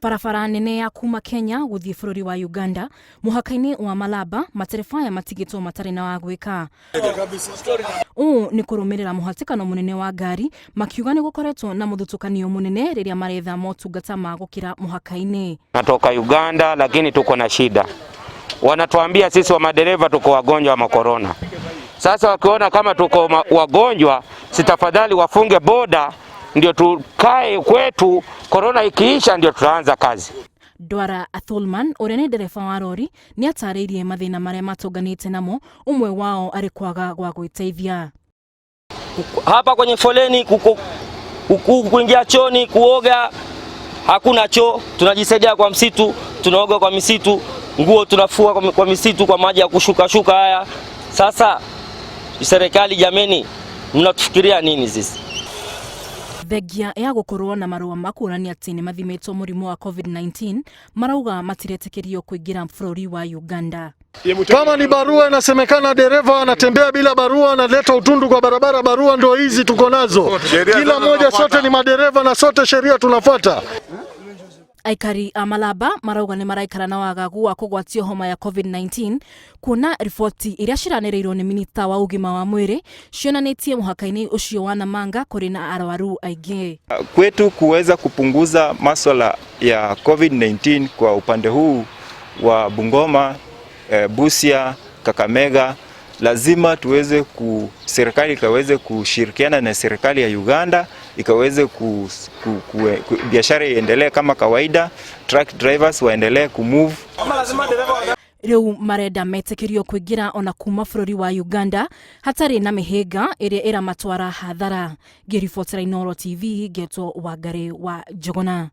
Barabara nene ya kuma Kenya gũthiĩ bũrũri wa Uganda mũhaka-inĩ wa Malaba, matereba aya matigĩtwo matarĩ na wa gwĩka. Ũũ nĩ kũrũmĩrĩra mũhatĩkano mũnene wa ngari, makiuga nĩ gũkoretwo na mũthutũkanio mũnene rĩrĩa maretha motungata ma gũkĩra mũhaka-inĩ. Natoka Uganda lakini tuko na shida. Wanatuambia sisi wa madereva tuko wagonjwa wa korona. Sasa wakiona kama tuko wagonjwa, si tafadhali wafunge boda ndio tukae kwetu, korona ikiisha ndio tutaanza kazi. Ndwara Athulman ũrĩa nĩ ndereba wa rori nĩ atarĩirie mathĩna marĩa matũnganĩte namo, ũmwe wao arĩ kwaga gwa gwĩteithia. Hapa kwenye foleni kuingia chooni kuoga hakuna choo, tunajisaidia kwa msitu, tunaoga kwa misitu, nguo tunafua kwa misitu kwa maji ya kushuka shuka haya. Sasa serikali jameni, mnatufikiria nini sisi? Thengia ya gũkorwo na marũa ma kuonania atĩ nĩ mathimĩtwo mũrimũ wa COVID-19, marauga matiretĩkĩrio kũingĩra bũrũri wa Uganda. Kama ni barua inasemekana dereva anatembea bila barua, analeta utundu kwa barabara. Barua ndio hizi tuko nazo, kila mmoja, sote ni madereva na sote sheria tunafuata. Aikari a Malaba marauga nĩ maraikara na wagagu wa kũgwatio homa ya COVID-19, kuona riboti iria ciranĩrĩirwo nĩ minista wa ũgima wa mwĩrĩ cionanĩtie mũhaka-inĩ ũcio wa Namanga kũrĩ na arwaru aingĩ. Kwetu kuweza kupunguza maswala ya COVID-19 kwa upande huu wa Bungoma, Busia, Kakamega, lazima tuweze ku serikali ikaweze kushirikiana na serikali ya Uganda ikaweze ku biashara iendelee kama kawaida, truck drivers waendelee kumove. Rĩu marenda metĩkĩrio kũingĩra ona kuma bũrũri wa Uganda hatarĩ na mĩhĩnga ĩrĩa ĩramatwara hathara. Ngĩribotera Inooro TV, ngetwo Wangari wa Njũgũna.